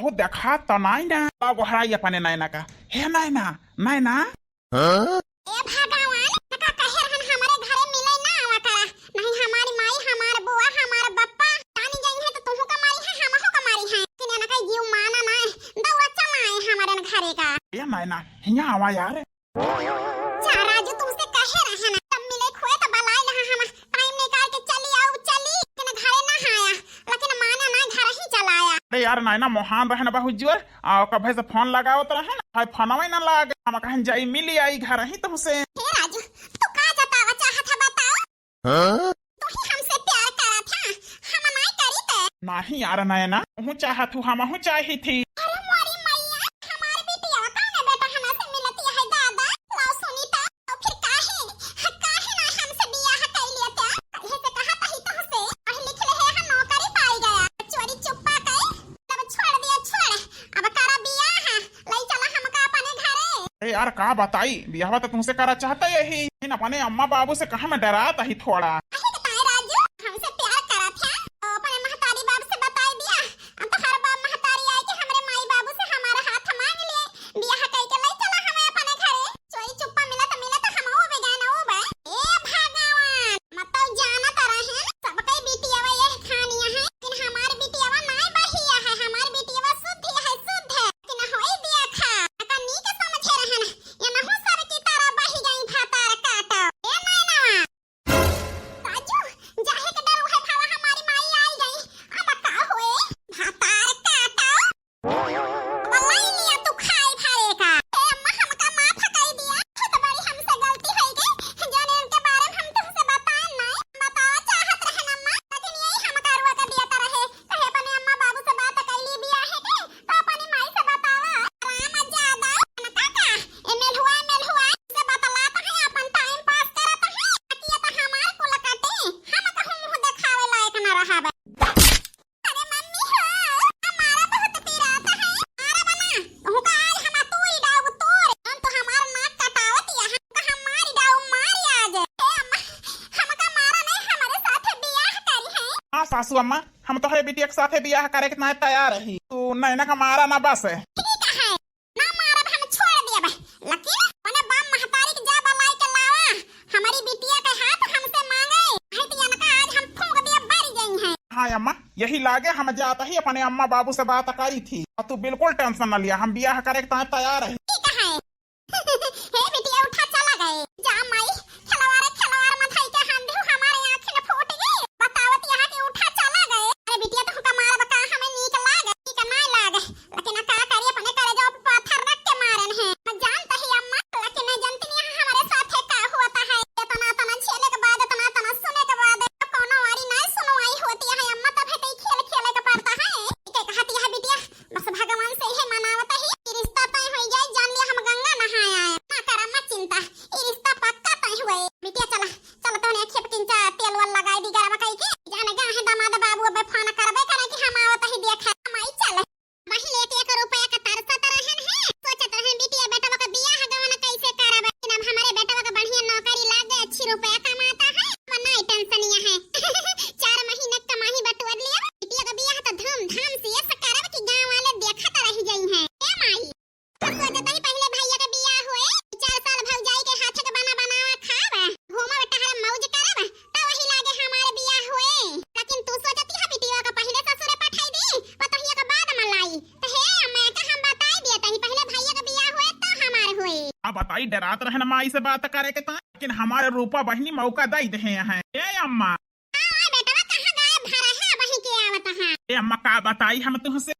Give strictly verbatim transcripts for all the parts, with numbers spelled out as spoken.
वो देखा तो नाई ना। अब गोहराई अपने नैना का, "हे नैना, नैना।" हाँ? ए भगवान, का कहे रहन हमरे घरे मिले ना आवा करा। नहीं हमारी माई, हमार बुआ, हमार बप्पा जानी गई है तो तुहू का मारी है, हमहू का मारी है। लेकिन एनका जीव माना ना, दौड़ा चला आए हमरे घरे का। ए नैना, हियाँ आवा यार। जा राजू, तुमसे कहे रहे ना, तब मिले खोए तो बलाई लहा हम, टाइम निकाल के चली आऊ, चली, लेकिन घरे ना आया, लेकिन माना ना, घर ही चला आया। अरे यार, नैना मोहान रहे ना बहुत जोर, आ, कभे से फोन लगावत रहे ना, भाई फोनवे ना लाग, हम कहन जाई मिली आई घर ही तुमसे। हे राजू, तू का जतावा चाहत है बताओ? हाँ? तू ही हमसे प्यार करत है, हम नाय करी ते। नाही यार नैना, तू चाहत हूँ, हमहू चाही थी। अरे मोरी मैया, हमार बिटिया का ना बेटा हना से मिलती है दादा। लाओ सुनी तो, तो फिर काहे, काहे ना हमसे बियाह कर लिया ते? कहे से कहा तही तुमसे, पढ़ लिख ले है, हम नौकरी पाई गया। चोरी चुप्पा के, तब छोड़ दिया, छोड़। अब करा बियाह, लई चला हमका अपने घरे। ए यार, का बताई, बियाहवा तो तुमसे करा चाहता यही, लेकिन अपने अम्मा बाबू से कहा मैं डरात ही थोड़ा। अहे के ताई राजू, हमसे प्यार करत है, तो अपने महतारी बाप से बताई दिया। अब तो हर बाप महतारी आई के हमरे माई बाबू से हमारा हाथ मांग लिए, बियाह कई के लई चला हमें अपने घरे। चोरी चुप्पा मिला तो मिला तो हम हो बेगाना हो बे। ए भगवान, मतलब जानत रहन, सबके बिटियावा यह खानिया है, लेकिन हमार बिटियावा नाय बहिया है, हमार बिटियावा शुद्ध है, शुद्ध है। कि न होई देखा, का नीक समझे रहन, ये नहु सर की तरह बहि गई भातार काटो। ए नैनवा। राजू, जाहे के डर है भावा, हमारी माई आई गई। अब का होए? भातार काटो। अब लाई लिया तू खाए भरे का। ए अम्मा, हमका माफ कर दिया। बहुत बड़ी हमसे गलती हो गई। जाने उनके बारे में हम तुमसे बताए नहीं। बतावा चाहत रहन अम्मा, लेकिन यही हमका रुआ के दिया रहे। कहे अपने अम्मा बाबू से बात कैली बियाह के, तो अपनी माई से बतावा। राम ज्यादा न काका, ए मेलहुआ, मेलहुआ से बतलात है, अपन टाइम पास करत है। अकिया तो हमार कुल कटे, हम कहूँ मुँह देखावे लायक न रहब। अरे मम्मी हो, हमारा बहुत पिरात है। मारा बना, तुहका आज हम तोरी डाउब तोर, हम तो हमार नाक कटावत यहाँ, का हम मारी डाउब मारी आज। हे अम्मा, हमका मारा नहीं, हमारे साथ बियाह करी है। हाँ सासू अम्मा, हम तोहरे बिटिया के साथे बियाह करे के नाय तैयार रही। तू नैना का मारा ना बस। ठीक है, ना मारब हम छोड़ देब, लेकिन ओने बाप महतारी के जा बलाई के लावा, हमारी बिटिया के हाथ हमसे मांगे, नहीं तो इनका आज हम फूंक देब, बरी गई हैं। हाँ अम्मा, यही लागे हम जात ही अपने अम्मा बाबू से बात करी थी। और तू बिल्कुल टेंशन न लिया, हम बियाह करे के ताय तैयार रही। ठीक है। हे बिटिया, उठा चला गए। जा माई, खिलवाड़, खिलवाड़ मत हई के हम भी हमारे आँख न फूट गई। बतावत यहाँ के उठा चला गए। अरे बिटिया, तुमका मारब का हमें नीक लागे, नीक ना लागे। लेकिन का करी, अपने करेजा पे पत्थर रख के मारन है। मैं जानता ही अम्मा, लेकिन नहीं जानती नहीं हमारे साथ है का हुआ था है। इतना, इतना झेले के बाद, इतना, इतना सुने के बाद, अब कौनो वारी नहीं सुनवाई होती है अम्मा, तब है कई खेल खेले के पड़ता है। ठीक है, कहती है बिटिया, बस भगवान से इहे मनावत ही कि रिश्ता तय होइ जाए, जान लिया हम गंगा नहाए आए। ना करा मत चिंता, ई रिश्ता पक्का तय हुए। बिटिया चला, चला तोने खेप किंचा तेल वल लगाई दी गरम कई के। जाने गा है दामाद बाबू अबे फोन करबे करे कि हम आवत ही देखे। माई चल। वही लेके एक रुपया का तरसत रहन है, सोचत रहन बिटिया बेटवा का बियाह गवन कैसे करब। लेकिन अब हमारे बेटवा का बढ़िया नौकरी लाग गए, अच्छी रुपया कमाता है, अब नाई टेंशनिया है। चार महीने कमाही बटोर लिया, बिटिया का बियाह तो धूमधाम से ऐसे करब कि गाँव वाले देखत रह जाई हैं। ए माई, हम सोचत ही पहले भैया का बियाह हुए, चार साल भौजाई के हाथे के बना बनावा खाब, घूमब टहरब मौज करब, तब वही लागे हमारे बियाह हुए। लेकिन तू सोचती है बिटिया का पहले ससुरे पठाई दी, पतोहिया का बाद में लाई। तो हे अम्मा का हम बताई दिया तही पहले भैया का बियाह हुए तो हमारे हुए। अब बताई डरात रहन माई से बात करे के तो, लेकिन हमारे रूपा बहिनी मौका दई देहे हैं। ए अम्मा। हाँ, बेटवा कहाँ गायब भरा है, वहीं के आवत है। ए अम्मा का बताई हम तुमसे,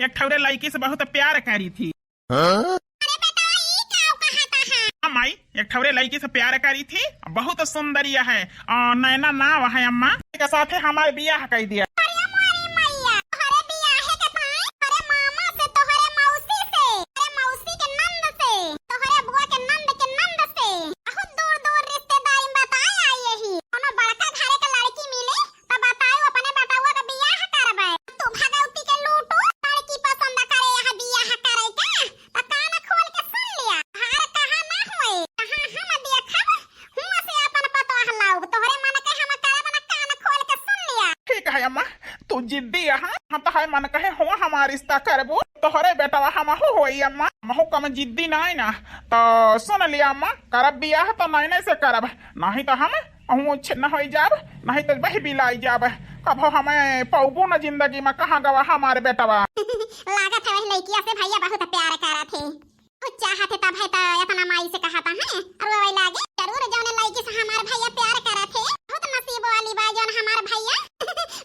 एक ठौरे लड़की से बहुत प्यार करी थी। हाँ? अरे बेटवा, ई का कहता है? हाँ माई, एक ठौरे लड़की से प्यार करी थी, बहुत सुंदरिया है, और नैना नाव है अम्मा, के साथे हमारे बियाह कर दिया। अरे मोरी मैया, अरे बियाह के ताई, अरे मामा से, तोहरे मौसी से, अरे मौसी के नंद से, तोहरे बुआ के नंद के नंद से, बहुत दूर दूर रिश्तेदारी में बताए आई यही। कोनो बड़का घरे के लड़की मिले, तो बताओ, अपने बेटवा का बियाह करबे। तू भगवती के लूटू, लड़की पसंद करे, यहाँ बियाह करे का? तो कान खोल के सुन लिया, हार कहाँ ना होए, कहाँ हम देखब, हुआ से अपन पतोह लाउब। तोहरे मन के हम करब ना, कान खोल के सुन लिया। ठीक है अम्मा, तू जिद्दी यहाँ, हम तो है मन कहे हो हम रिश्ता करबू, तोहरे बेटवा हमहू होई अम्मा, हमहू कम जिद्दी नाई ना। तो सुन लिया अम्मा, करब बियाह तो नैने से करब, नाहीं तो हम अहूँ छिन्न होई जाब, नाहीं तो बहि बिलाई जाब। कभो हमें पौबू न जिंदगी में, कहाँ गवा हमार बेटवा। लागत है वही लइकिया से भैया बहुत प्यार करत है। कुछ चाहत है तब है तो इतना माई से कहता है। और वो लागे जरूर जौन लइकी से हमार भैया प्यार करत है, बहुत नसीब वाली बा जौन हमार भैया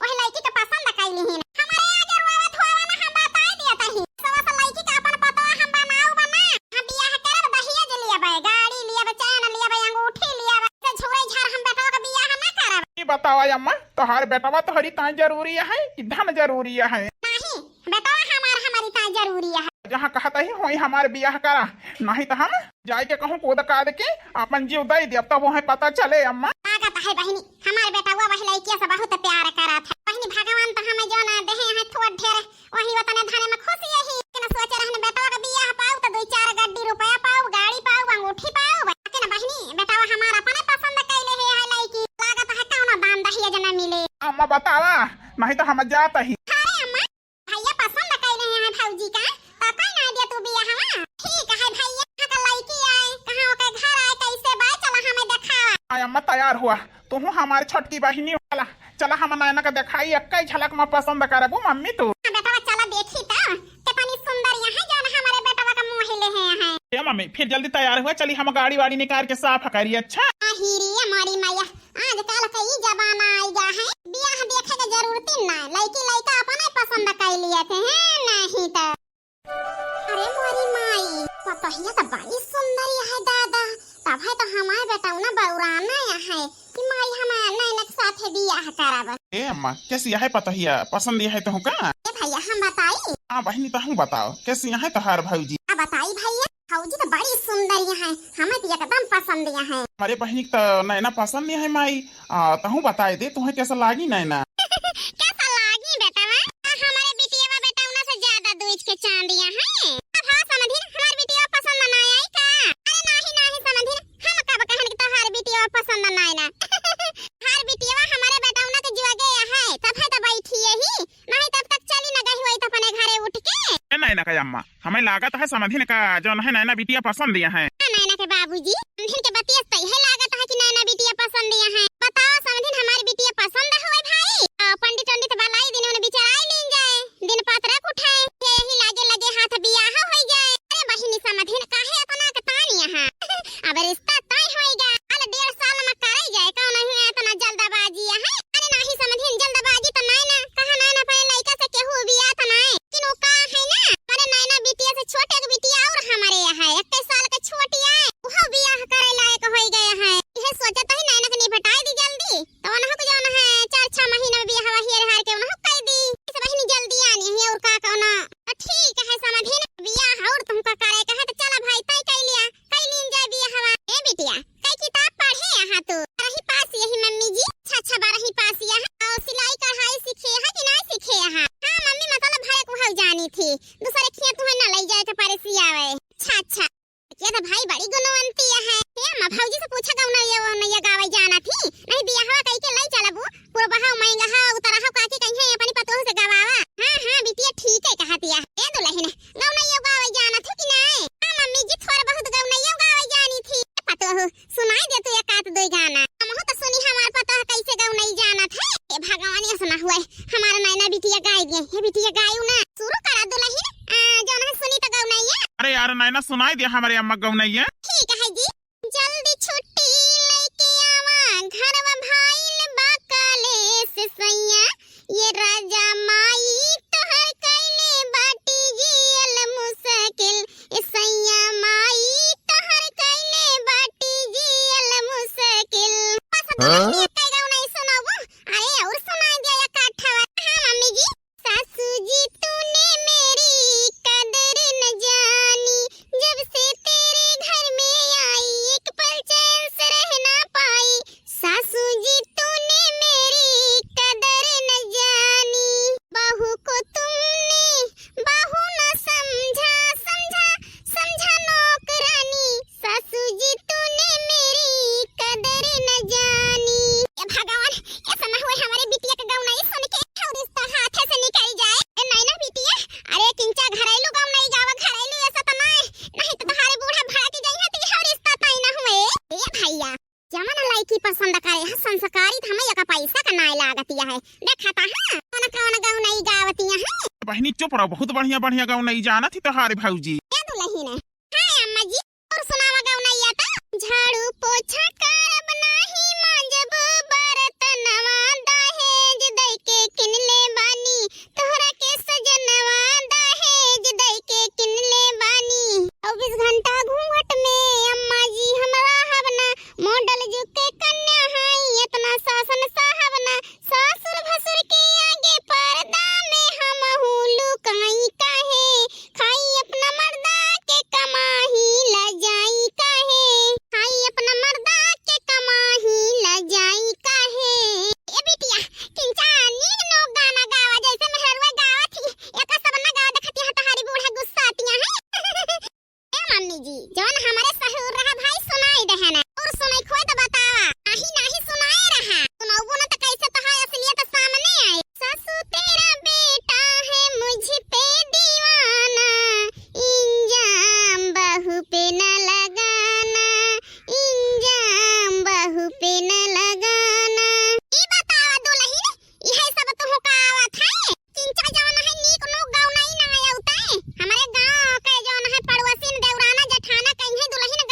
वही लइकी के पसंद कैली ही। हमारे आगे रोवत होवा ना, हम बताए दिया तही। सवा से लइकी का अपन पतवा हम बनाऊ बना, हम बियाह करब, दहेज लियब, गाड़ी लियब, चैन लियब, अंगूठी लियब, से झूरे झार हम बेटवा के बियाह ना करब। ई बतावा अम्मा, तोहार बेटवा तोहरी ताई जरूरी है कि धन जरूरी है? नहीं, बेटवा हमार हमारी ताई जरूरी है। जहाँ कहत ही होई हमार बियाह करा, नाहीं तो हम जाए के कहूँ कूद काद के अपन जीव दे देब, तब वहीं पता चले अम्मा। लागत है बहिनी, हमार बेटवा वही लइकिया से बहुत प्यार करत है। बहिनी भगवान तो हमें जो ना देहे हैं थोड़ ढेर, वही वतने धने में खुश यही। लेकिन सोचे रहने बेटवा के बियाह पाऊ तो दो चार गड्डी रुपया पाऊ, गाड़ी पाऊ, अंगूठी पाऊ। लेकिन बहिनी बेटवा हमार अपने पसंद कैले है, है लइकी। लागत है कौनो दान दहेज न मिले। अम्मा बतावा, नाहीं तो हम जात ही। अरे अम्मा, भैया पसंद कैले हैं भौजी का, तो कई ना दे तू बियाह हवा। ठीक है भैया, यहाँ का लइकी आए, कहाँ ओके घर आए, कैसे बा, चला हमें देखावा। आय अम्मा तैयार हुआ, तुहू हमार छोटकी बहिनी वाला, चला हम नैना के देखाई, एक्कै झलक में पसंद करबू मम्मी तू। हाँ बेटवा, चला देखी तो, कितनी सुंदर यहाँ जौन हमारे बेटवा का मोह ले हैं यहाँ। ए मम्मी, फिर जल्दी तैयार हुआ, चली हम गाड़ी वाड़ी निकाल के साफ करी, अच्छा? आही रे मोरी मैया, आजकल का ई जमाना आइगा है, बियाह देखे के जरूरत ही ना, लइकी लइका अपने पसंद कर लिए थे, हैं? नहीं तो। अरे मोरी माई, पतोहिया तो बड़ी सुंदर है दादा, तब है तो हमार बेटौना बौराना है कि माई हम नैना के साथ बियाह करब। ए अम्मा, कैसी है पतोहिया, पसंद है तुहका? ए भैया, हम बताई? हाँ बहिनी, तहूँ बताओ, कैसी है तोहार भौजी? आ बताई भैया, भौजी तो बड़ी सुंदर यहाँ है, हमें तो एकदम पसंद यहाँ है। हमारे बहिनी के तो नैना पसंद यहाँ है माई, आ, तहूँ बताए दे, तुहें कैसा लागी नैना? कैसा लागी बेटवा? आ, हमारे बिटिया बेटौना से ज्यादा दूज के चांद यहाँ है। अब हाँ समधिन, हमार बिटिया पसंद ना आई का? अरे नाही, नाही समधिन, हम कब कहन कि तोहार बिटिया पसंद ना आई ना। हमार बिटिया हमारे बेटौना के जुआगे यहाँ है, तब है तो बैठी यही। नहीं तब तक चली न गई होई तो अपने घरे उठ के। ए नैना के अम्मा, हमें लागत है समधिन का जौन है नैना बिटिया पसंद यहाँ है। हाँ, नैना के बाबूजी, समधिन के बतिया से तो यह लागत है कि नैना बिटिया पसंद यहाँ है। बताओ समधिन, हमारी बिटिया पसंद होए भाई? आ, पंडित उंडित बलाई दिन उन्हें बिचाराई लीन जाए, दिन पत्रक उठाए, ये यही लागे लगे हाथ बियाह होई जाए। अरे बहिनी समधिन, काहे इतना के तान यहाँ? अब रिश्ता तय होई गा, साल डेढ़ साल में करे जाए, कौन है इतना जल्दबाजी है? अरे नाही समधिन, जल्दबाजी तो नाय ना, कहा नाय ना, अपने लइका से केहू बियाह तो नाय, लेकिन वो का है ना, हमारे नैना बिटिया से छोटे एक बिटिया और हमारे यहाँ है, इक्कीस साल के छोटी है, वो बियाह करे लायक होई गया है। यह सोचत ही नैना के निपटाई दी जल्दी, तो उन्हों को जौन है चार छह महीना में बियाह वही हार के उन्हों कह दी। इस बहिनी जल्दी आनी है और का कहना। तो ठीक है समधिन, बियाह और तुमका करे के है तो चला भाई तय कर लिया। कई लीन जाए बियाहवा। ए बिटिया, कई किताब पढ़े यहाँ तू? बारही पास यही मम्मी जी। अच्छा, अच्छा, बारही पास यहाँ। और सिलाई कढ़ाई सीखे यहाँ कि ना सीखे यहाँ? हाँ मम्मी, मतलब भरे को हल जानी थी। दूसरे खिया तुम्हें ना ले जाए के परे सियावे। अच्छा, अच्छा। ये तो भाई बड़ी गुणवंती है। ए अम्मा, भौजी से पूछा गौनैया, वौनैया गावे जाना थी? नहीं बियाहवा कई के ले चलबू। पुरबहा महंगा हा, उतरहा काकी कहीं है अपनी पतोह से गवावा। हाँ, हाँ, बिटिया ठीक है कहतिया। ए दुलहिन, गौनैया गावे जाना थी कि नाय? हाँ मम्मी जी, थोड़ा बहुत गौनैया गावे जानी थी। पतोह, सुनाई दे तू एक आध दो गाना। हमहू तो सुनी हमार पतोह कैसे गौनई जानत है। ए भगवान, ऐसा ना हुए, हमारा नैना बिटिया गाय दिए। हे बिटिया गायू ना, शुरू करा दुलहिन, आ, जौन है सुनी तो गौनैया। अरे यार नैना, सुनाई दे हमारे अम्मा गौनैया। ठीक है जी। जल्दी छुट्टी लेके आवा, घरवा भइल बा कलेस सैया। ये राजा माई तोहर कइले बाटी जियल मुश्किल, ए सैया माई तोहर कइले बाटी जियल मुश्किल। बस हाँ? तुरंत ये कई गो नहीं सुनाबो, अरे और सुना दिया या काठवा। हाँ मम्मी जी। सासू जी तूने मेरी कदर न जानी, जब से तेरे घर में आई एक पल चैन से रह ना पाई। सासू जी तूने मेरी कदर न जानी, बहू को तुमने बहू न समझा, समझा, समझा नौकरानी। सासू जी तूने मेरी कदर न जानी। तो पड़ा बहुत बढ़िया बढ़िया गवनई जानत ही तोहारे भौजी। ए दुलहिन, हाँ अम्मा जी, और सुनावा गवनैया त। झाड़ू पोछा करब नाही, मांजब बरतनवा, दहेज दइके किनले बानी, तोहरा के सजनवा, दहेज दइके किनले बानी। चउबीस घंटा घूंघट में अम्मा जी हम रहब ना, मॉडल जुग के कन्या हई, एतना शासन सहब ना, सासुर भसुर के आगे पर्दा में हमहू लुकाई काहे, खाई अपना मर्दा के कमाही लजाई काहे, खाई अपना मर्दा के कमाही लजाई काहे। ए बिटिया, किंचा नीक नोक गाना गावा, जैसे मेहरुआ गावत ही, एका सब ना गावा, देखतिया तोहारी बूढ़ा गुस्सातिया है। ए मम्मी जी, जौन हमरे सहूर रहा भाई सुनाई देहे ना, और सुनाई खोए तो बतावा, नाही नाही सुनाए रहा, सुनाउबो ना तो कैसे तोहार असलियत सामने आए। सासू तेरा बेटा है मुझ पे दीवाना, इंजाम बहू पे न लगाना, इंजाम बहू पे न लगाना। ई बतावा दुलहिन, इहे सब तुहू का आवत है? किंचा जौन है नीक नोक गौनई ना आउते। हमरे गाँव के जौन है पड़ोसिन देवराना जेठाना कहीं है दुलहिन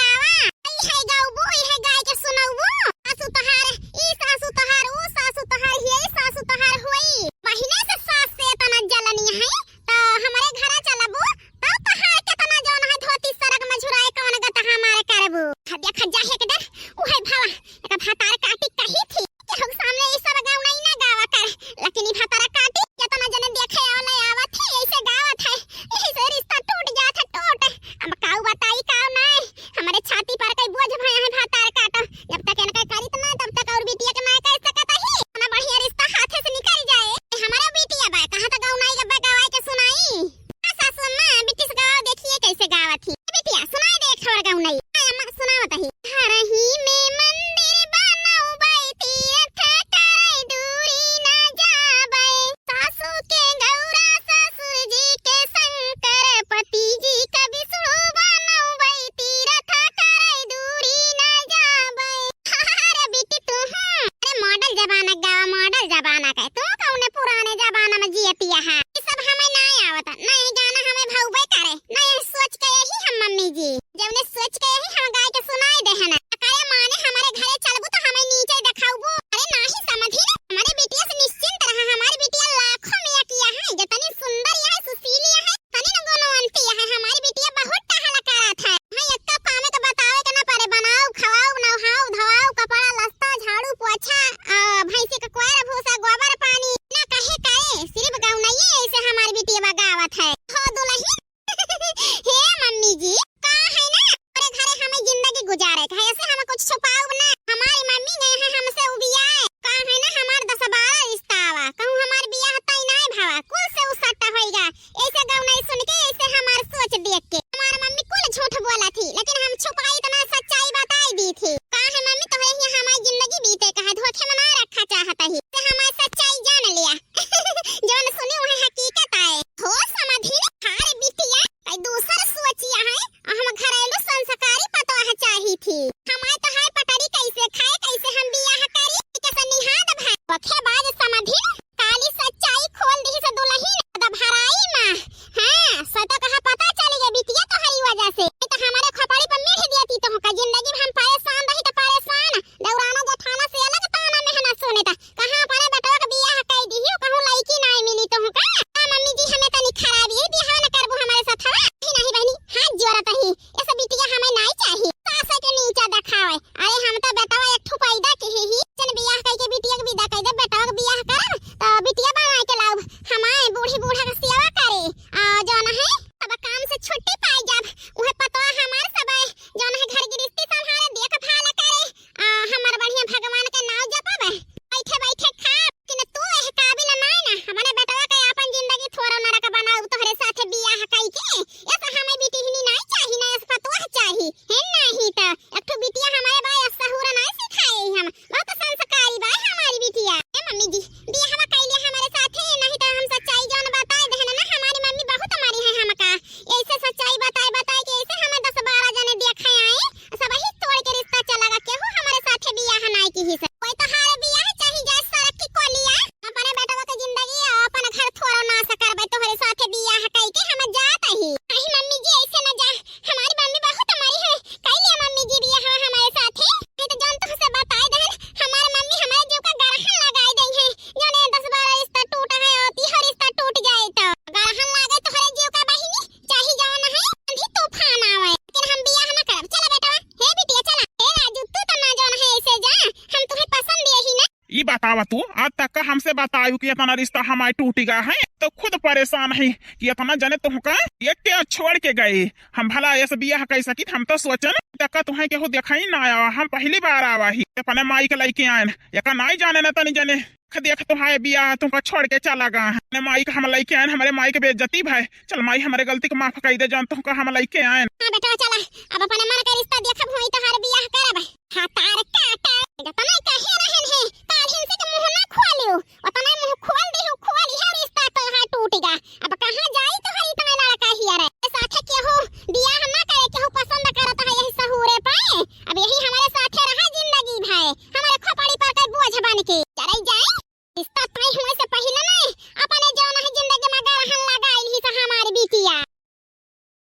अब तू आज तक का हमसे बतायू कि इतना रिश्ता हमार टूटिगा है, तो खुद परेशान है कि इतना जने तुहका एक के छोड़ के गए। हम भला ऐसे बियाह कइ सकित, हम तो सोचन तक का तुहें केहू देखा ही ना आवा, हम पहली बार आवा ही। अपने माई के लइके आयन, एका नाई जाने न तनी जने। देख तो हाय बियाह तुहका छोड़ के चला गा है। अपने माई के हम लइके आयन, हमरे माई के बेइज्जती भय। चल माई, हमरे गलती के माफ कइ दे, जौन तुहका हम लइके आयन। हाँ बेटवा चला, अब अपने मन के रिश्ता देखब, होई तोहार बियाह करब। हाँ तार काटा, जतना कहे रहन है, काल्हिन से